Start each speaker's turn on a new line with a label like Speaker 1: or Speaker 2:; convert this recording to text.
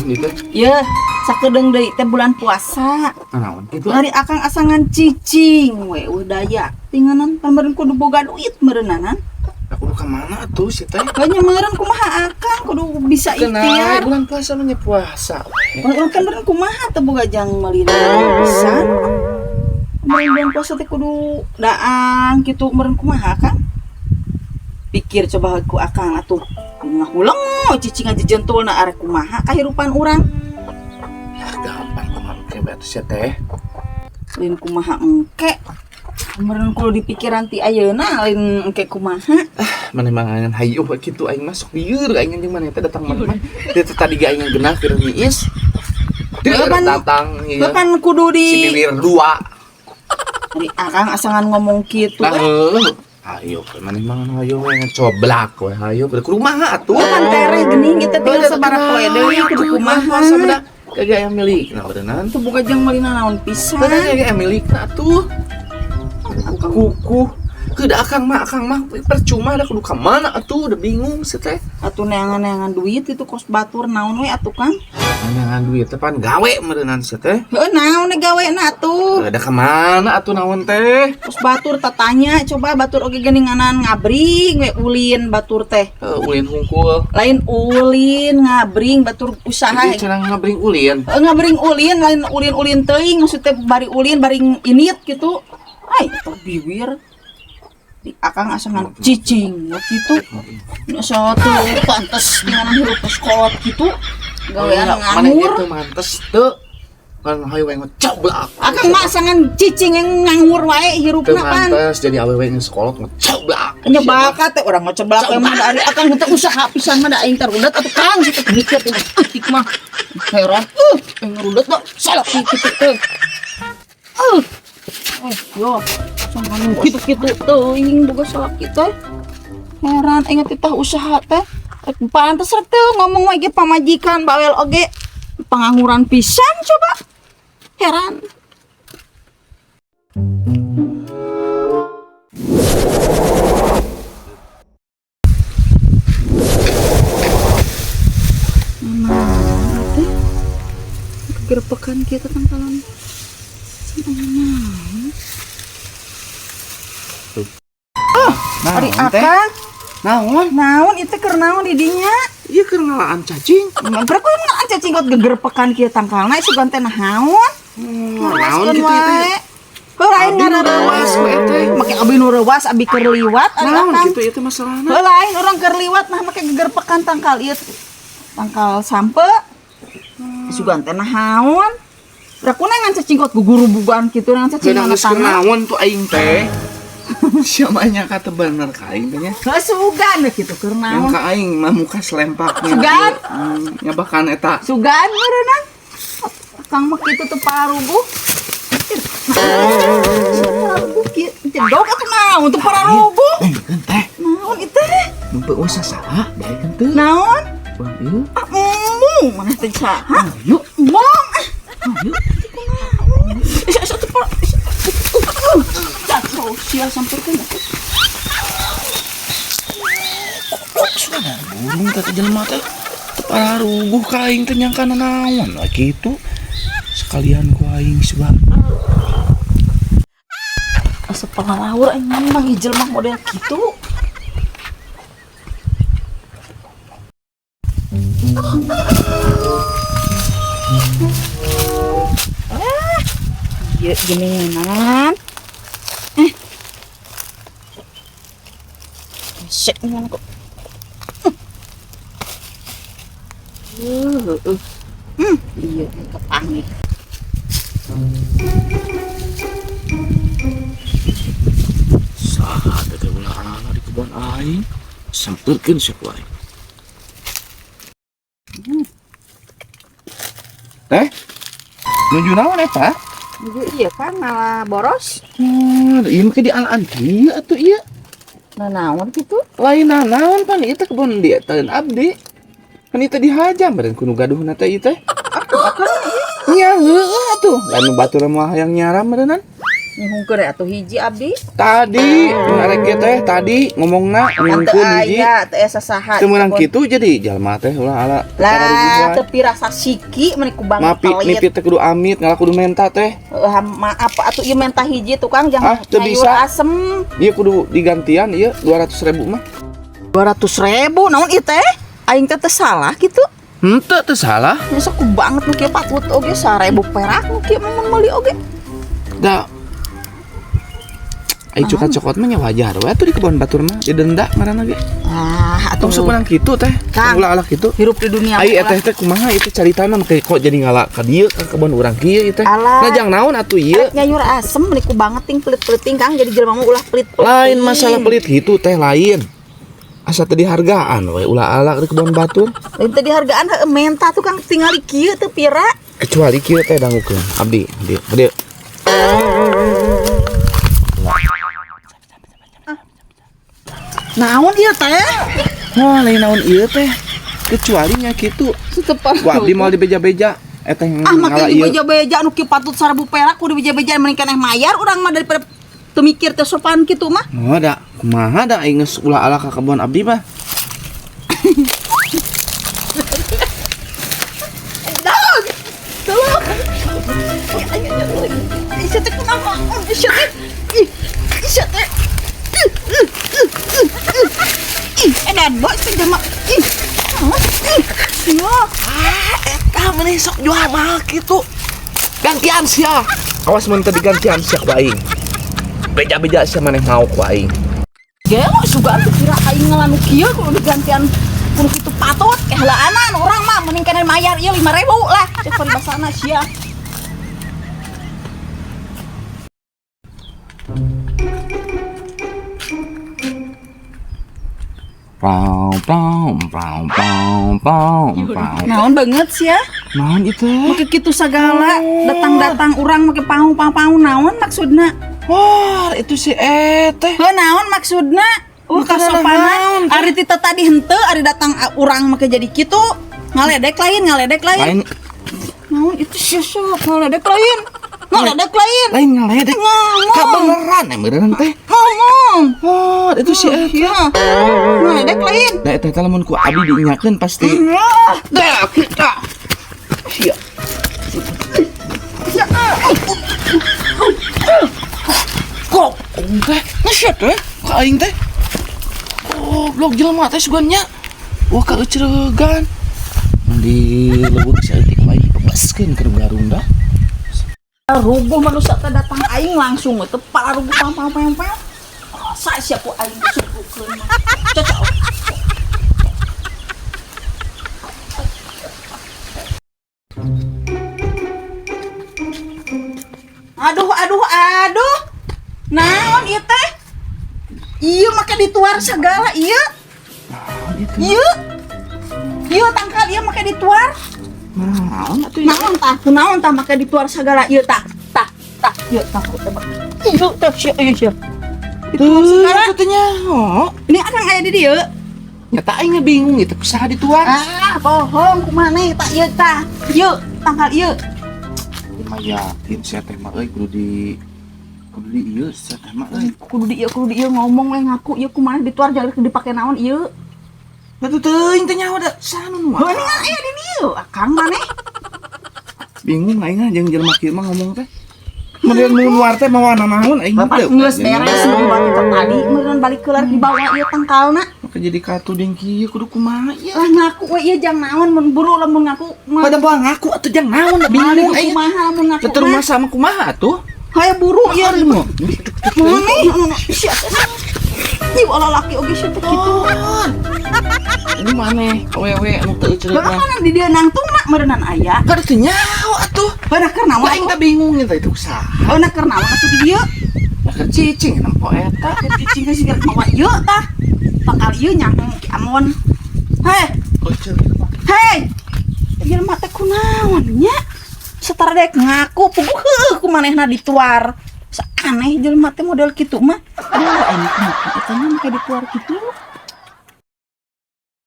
Speaker 1: Naon ieu teh?
Speaker 2: Yeuh, sakedeung deui teh bulan puasa.
Speaker 1: Naon kitu?
Speaker 2: Ari akang asangan cicing we eueuh daya. Tinganan pan meureun kudu boga duit meureunanan.
Speaker 1: Aku ka mana atuh si teh?
Speaker 2: Banyak meureun kumaha akang kudu bisa
Speaker 1: Kenapa
Speaker 2: ikhtiar.
Speaker 1: bulan puasa mah nya puasa we.
Speaker 2: Urang kan meureun kumaha teu boga jang meuli pisan. Meureun bulan puasa teh kudu daang kitu meureun kumaha akang? Pikir coba ku akang atuh ngahuleng cicing aja jentulna arek kumaha kahirupan urang.
Speaker 1: Ya gampang kumaha engke we atuh si teh.
Speaker 2: Lain kumaha engke. Meureun kudu dipikiran ti ayeuna lain engke kumaha.
Speaker 1: Maneh mah ngan hayu we kitu aing masuk lieur aing jeung maneh teh datang maneh mah. Teh tadi ge aing genah keur niis. Teu datang ieu.
Speaker 2: Kapan kudu di
Speaker 1: Si bibir dua.
Speaker 2: Ari akang asangan ngomong kitu.
Speaker 1: Nah, heuh. Ayo, maneh mah hayu we ngecoblak we hayu kudu kumaha atuh.
Speaker 2: Pan tereh geuning kita tinggal sabaraha poe deui kudu kumaha.
Speaker 1: Puasa mah kagak aya milikna beuneunan.
Speaker 2: Teu boga jang meuli naon pisan.
Speaker 1: Kagak aya milikna atuh. Kukuh. Kedah akang mah percuma dah kudu ka mana atuh udah bingung sih teh.
Speaker 2: Atuh neangan-neangan duit itu kos batur naon we atuh Kang.
Speaker 1: Neangan duit teh pan gawe meureunnan sih teh.
Speaker 2: Heuh naon we gawena atuh.
Speaker 1: Ada ka mana atuh naon teh?
Speaker 2: Kos batur tatanya coba batur oge geuninganan ngabring we ulin batur teh.
Speaker 1: Heuh ulin hungkul.
Speaker 2: Lain ulin ngabring batur usaha.
Speaker 1: Jadi cenah ngabring ulin.
Speaker 2: Heuh ngabring ulin lain ulin-ulin teuing maksud teh bari ulin bari init gitu. Ai eta biwir. Di akang asangan cicing gitu. Asa teu pantes dengan hirup sekolot gitu. Gawean
Speaker 1: Maneh
Speaker 2: nganggur.
Speaker 1: teu mantes teu. Kan hayu we ngecoblak.
Speaker 2: Akang mah asangan cicing yang nganggur wae
Speaker 1: Teu
Speaker 2: hirupna pan.
Speaker 1: mantes jadi awewe geus kolot ngecoblak.
Speaker 2: Nya bakat teh urang ngecoblak we mah da ari akang teu usaha pisan mah da aing tarudet atuh Kang situ mikir teh tik mah. Heran aing ngarudet mah salah kitu teh. Yo sangkan kitu-kitu teuing boga salaki teh. Heran aing teh tah usaha teh. Pantes rek teu ngomong we ge pamajikan bawel oge pangangguran pisan coba. Heran. Mana teh? Kegerepekan kieu tangkalan. Ari akang,
Speaker 1: Naon?
Speaker 2: naon itu keur naon di dinya?
Speaker 1: Ieu keur ngalaan cacing.
Speaker 2: Berapa ngalaan cacing kot gegerpekan kieu tangkalna sugan teh naon?
Speaker 1: Naon kitu ieu teh?
Speaker 2: Heuh lain
Speaker 1: Abi nu
Speaker 2: ngarareuwas
Speaker 1: reuwas we teh.
Speaker 2: Make abi nu reuwas abi keur liwat ari
Speaker 1: Naon
Speaker 2: akang.
Speaker 1: kitu ieu teh masalahna?
Speaker 2: Heuh lain urang keur liwat nah make gegerpekan tangkal ieu. Tangkal sampe. Sugan teh naon? Rakuna ngan cacing kot gugurubugan kitu ngan cacing
Speaker 1: Geunang
Speaker 2: mana
Speaker 1: geus keur
Speaker 2: tanah.
Speaker 1: naon tuh aing teh. Siapa nya kata bener ka aing teh nya?
Speaker 2: Heuh sugan we kitu keur
Speaker 1: Yang
Speaker 2: naon?
Speaker 1: ka aing mah muka selempaknya.
Speaker 2: Sugan?
Speaker 1: Nya bahkan eta.
Speaker 2: Sugan meureunang. Akang mah kitu teu paruguh. Pararuguh kieu jedog atuh naon teu pararuguh.
Speaker 1: Daekeun teh.
Speaker 2: Naon ieu teh?
Speaker 1: Nu eueuh saha? Daekeun teu.
Speaker 2: Naon?
Speaker 1: Urang ieu.
Speaker 2: Ah, embung maneh teh saha?
Speaker 1: Yuk.
Speaker 2: Embung.
Speaker 1: Yuk.
Speaker 2: Isa isa teu par. Jatuh sia samperkeun.
Speaker 1: Burung teh jelema teh. Teu pararuguh ka aing teh nyangka naon we kitu. Sekalian ku aing sugan.
Speaker 2: Asa pangalawur aing mah jelema model kitu. Iya gini nan. Sek mana kok. Iya kepanggih.
Speaker 1: Saha teh ulah ala di kebon aing. Sampeurkeun sia ku aing. Teh? Nuju naon eta?
Speaker 2: Nuju iya kan malah boros.
Speaker 1: Ieu mah di alaan kieu atuh ieu.
Speaker 2: Nah naon kitu?
Speaker 1: Lain naon pan ieu teh kebon di eta abdi. Kan ieu teh dihaja meureun ku nu gaduhna teh ieu teh. Nya heueuh atuh. Lamun batur mah hayang nyaram meureunnan.
Speaker 2: Nyuhunkeun atuh hiji abdi.
Speaker 1: Tadi ngarek ge teh tadi ngomongna
Speaker 2: Teu
Speaker 1: nyuhunkeun hiji.
Speaker 2: aya, teu aya sasaha.
Speaker 1: Teu meunang kitu jadi jalma teh ulah ala
Speaker 2: Lah, teu pirasa siki meuni ku banget
Speaker 1: Mapi mimpi teh kudu amit ngalah kudu menta teh.
Speaker 2: Heeh, maaf atuh ieu menta hiji tukang jangan
Speaker 1: Ah, teu bisa.
Speaker 2: asem.
Speaker 1: Ieu kudu digantian ieu 200.000 mah.
Speaker 2: 200.000 naon ieu teh? Aing teh teu salah kitu.
Speaker 1: Henteu teu salah.
Speaker 2: Masa ku banget nu kieu patut oge 1.000 perak nu kieu mun meuli oge.
Speaker 1: Da ai cuka cokot mah nya wajar we atuh di kebon batur mah didenda ngaranna ge.
Speaker 2: Ah, atuh
Speaker 1: Tong sok menang kitu teh.
Speaker 2: Kang.
Speaker 1: Ulah ala kitu.
Speaker 2: Hirup di dunia
Speaker 1: Ai
Speaker 2: mah
Speaker 1: eteh teh kumaha itu caritana make kok jadi ngala ka dieu ka kebon urang kieu ieu teh.
Speaker 2: Alah.
Speaker 1: Nah jang naon atuh ieu?
Speaker 2: Nyayur asem meuni ku banget ting pelit-peliting Kang jadi jelema mah ulah pelit-peliting.
Speaker 1: Lain masalah pelit gitu teh lain. Asa teu dihargaan we ulah ala di kebon batur.
Speaker 2: Lain teu dihargaan heueuh menta tuh Kang tingali kieu teu pira.
Speaker 1: Kecuali kieu teh dangukeun. Abdi, abdi, abdi.
Speaker 2: Naon ieu teh?
Speaker 1: Wah, lain naon ieu teh. Kecuali nya kitu.
Speaker 2: Tetep
Speaker 1: Ku abdi moal dibeja-beja. Eteh
Speaker 2: Ah,
Speaker 1: ngala
Speaker 2: make
Speaker 1: ieu.
Speaker 2: dibeja-beja nu kieu patut 1.000 perak kudu dibeja-beja mending keneh mayar urang mah daripada teu mikir teu sopan kitu mah.
Speaker 1: Oh, da kumaha da aing geus ulah ala ka kebon abdi mah.
Speaker 2: Dog. Tolong. Isya teh kumaha? Isya teh. Ih, isya teh. Ih, edan boy teh jama. Ih. Ih. Ya.
Speaker 1: Ah, eta meni sok jual mahal kitu. Gantian sia. Awas mun teu digantian sia ku aing. Beja-beja sia maneh mau ku aing.
Speaker 2: Gelo sugan teu kira aing ngalanu kieu kudu digantian kudu kitu patut kehelaanan urang mah mending keneh mayar ieu 5.000 lah. Cek paribasana sia.
Speaker 1: Pau pau pau pau pau pau.
Speaker 2: Naon banget sia?
Speaker 1: Naon itu?
Speaker 2: Make kitu sagala datang-datang urang make paung-paung naon maksudna?
Speaker 1: Wah, itu si eteh.
Speaker 2: Heuh naon maksudna? Wah
Speaker 1: Bukan naon,
Speaker 2: kasopanan.
Speaker 1: teh.
Speaker 2: Ari tita tadi henteu, ari datang urang make jadi kitu. Ngaledek lain, ngaledek lain.
Speaker 1: Lain
Speaker 2: Naon itu sia sok ngaledek lain. Ngaledek lain.
Speaker 1: lain ngaledek.
Speaker 2: Ngomong.
Speaker 1: Kabeneran meureun teh.
Speaker 2: Ngomong.
Speaker 1: Wah, itu si eteh.
Speaker 2: Iya. Ngaledek lain.
Speaker 1: Da eta teh lamun ku abdi diinyakeun pasti.
Speaker 2: Iya.
Speaker 1: Da kita. Sia. Kok teh ngeset teh ka aing teh. Goblok jelema teh sugan nya. Wah kaeucreugan. Di leuweung saeutik mah dipepeskeun keur garung dah.
Speaker 2: Ruguh manusia teh datang aing langsung teh pala ruguh pang pang pang pang. Sa sia ku aing disuguhkeun mah. Cocok. Aduh aduh aduh. Naon ieu teh? Ieu make dituar segala ieu. Ieu. Ieu tangkal ieu make dituar.
Speaker 1: Naon atuh ieu?
Speaker 2: Naon tah? Kunaon tah make dituar segala ieu tah. Tah, tah, ieu tah ieu tah sia ieu sia. Dituar segala.
Speaker 1: Tuh teh nyaho.
Speaker 2: Ini akang aya di dieu.
Speaker 1: Nyata aing bingung ieu teh kusaha dituar.
Speaker 2: Ah, bohong kumaha tah ieu tah. Ieu tangkal ieu.
Speaker 1: Mah yakin sia teh mah euy kudu di ieu sia teh mah euy.
Speaker 2: Kudu di ieu ngomong we ngaku ieu kumaha dituar jangan dipake naon ieu.
Speaker 1: Atuh teuing teh nyaho da sanun mah.
Speaker 2: Heuh ngan aya di dieu akang maneh.
Speaker 1: Bingung aing ah jeung jelema kieu mah ngomong teh. Meureun mun luar teh mawa nanaon aing mah teu.
Speaker 2: Geus beres mun kita tadi meureun balik kelar dibawa ieu tangkalna.
Speaker 1: Maka jadi katuding kieu kudu kumaha ieu.
Speaker 2: Lah ngaku we ieu jang naon mun buru lamun ngaku.
Speaker 1: Pada bawa ngaku atuh jang naon da bingung aing.
Speaker 2: Kumaha lamun ngaku.
Speaker 1: Teu rumah sama kumaha atuh?
Speaker 2: Hayo buru ieu.
Speaker 1: Mah.
Speaker 2: Maneh sia teh. Ieu lalaki oge sia teh kitu.
Speaker 1: Ini maneh awewe anu teu euceureuh
Speaker 2: Lah
Speaker 1: mah.
Speaker 2: kan di dieu nangtung mah meureunnan aya.
Speaker 1: Kada teu nyaho atuh.
Speaker 2: Heuh keur naon
Speaker 1: Aing teh bingung eta itu kusaha.
Speaker 2: Heuh keur naon atuh di dieu.
Speaker 1: Nah, keur cicing nempo eta.
Speaker 2: Keur cicing geus siga mawa ieu tah. Tangkal ieu nyangkung ki amon. Hei, hei. Jelema teh kunaon nya? Setara dek ngaku puguh heueuh ku manehna dituar. Aneh jelema teh model kitu mah. Aduh, aing kumaha eta nya make dituar kitu.